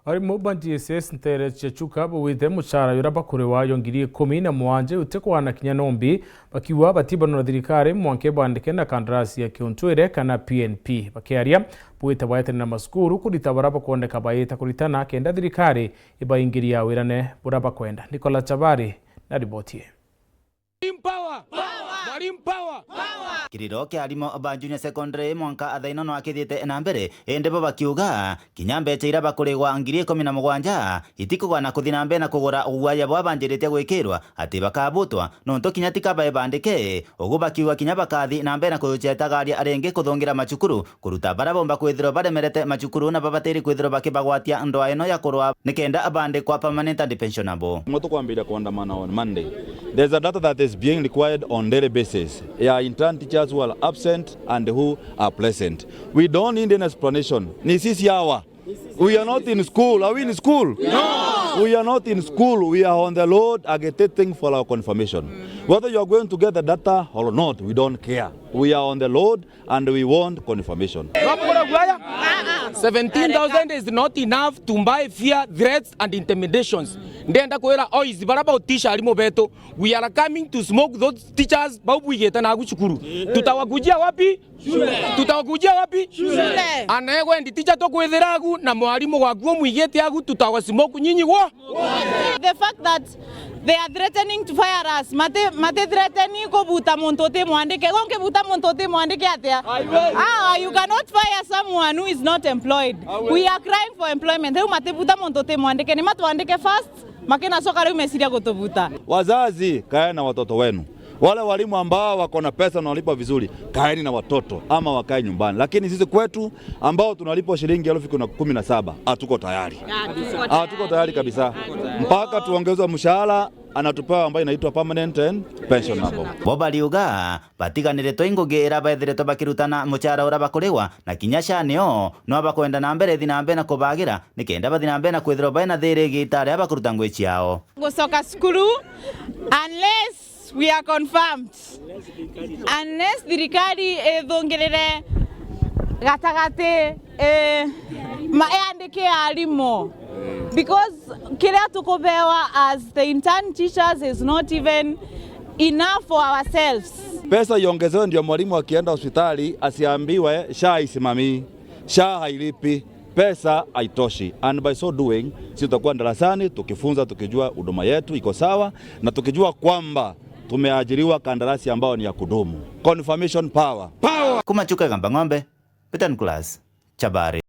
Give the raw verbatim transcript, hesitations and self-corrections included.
Arimu ba D S S nteere cia Chuka bauite mucara juria bakuriwa jwa ngiri ikumi na mugwanja jutikwana kinya nombi, bakiuga batibanwa na thirikari mwanka ibandike na kandarasi ya kiuntwire kana P N P. Bakiaria, bauite baetanire na masukuru kurita baria bakwendeka baita kuritana kenda thirikari ibaingiria wirane buria bakwenda. Nicola Chabari na riboti ii. Mwalimu Power! Mwalimu Power! Kiriro kia arimu ba Junior Secondary mwanka thaa ino no akithiite na mbere, indi bo bakiuga kinya mbeca iria bakurigwa ngiri ikumi na mugwanja itikugana kuthi na mbere na kugura uguaya bwa banjiritie gwikirwa ati bakabutwa, nontu kinya tika baibandike. Ugu bakiuga kinya bakathi na mbere na kucetagaria ringi kuthungira macukuru, kuruta baria bomba kwithirwa baremerete macukuru na babatiri kwithirwa bakibagwatia ndwaa ino ya kurwa nikenda bandikwa permanent and pensionable. Mwe tukwambiria kuandamana on Monday. There's a data that is being required on daily basis ya intern teachers who are absent and who are present. We don't need any explanation. Ni sisi hawa. We are not in school. Are we in school? No. We are not in school. We are on the road agitating for our confirmation. Whether you are going to get the data or not, we don't care. We are on the road and we want confirmation. Seventeen thousand is not enough to buy fear, threats and intimidations. Ndenda kwira ois baria bautisha arimu betu, we are coming to smoke those teachers bau bwigite nagu cukuru. Tutawakujia wapi? Shule. Tutawakujia wapi? Shule. Anegwendi teacher tukwithira agu na mwarimu gwaku umwigite agu, tutawasmoke nyinyi wo. The fact that they are threatening to fire us, mati, mati threaten kubuta muntu uti mwandike. Go nkibuta muntu uti mwandike atia? Ah, you cannot fire someone who is not employed. We are crying for employment. Riu matibuta muntu uti mwandike, ni matwandike first, makinacoka riu meciria gutubuta. Wazazi, kaeni na watoto wenu. Wale walimu ambao wako na pesa na wanalipwa vizuri, kaeni na watoto ama wakae nyumbani. Lakini sisi kwetu ambao tunalipwa shilingi elfu kumi na saba, hatuko tayari. Hatuko tayari kabisa. Mpaka tuongezwe mshahara, anatupewa ambayo inaitwa permanent and pensionable. Bo bariuga batiganiritwe i ngugi iria bethiritwe bakirutana mucara uria bakurigwa, na kinya SHA nio no bakwenda na mbere ithi na mbere na kubagira, nikenda bathi na mbere na kwithirwa baina thiri igita ria bakuruta ngugi ciao. Gucoka cukuru unless we are confirmed. Unless thirikari ithungirire gatagati, eh, ma-, yandike arimu. Because kiria tukubewa as the intern teachers is not even enough for ourselves. Pesa iongezewe ndio mwalimu akienda hospitali asiambiwe SHA isimamii. SHA hailipi, pesa haitoshi. And by so doing, si tutakuwa darasani tukifunza, tukijua huduma yetu iko sawa, na tukijua kwamba tumeajiriwa kandarasi ambayo ni ya kudumu. Confirmation power. Power! Kuma Chuka Igamba Ng'ombe, Peter Nicholas, Chabari.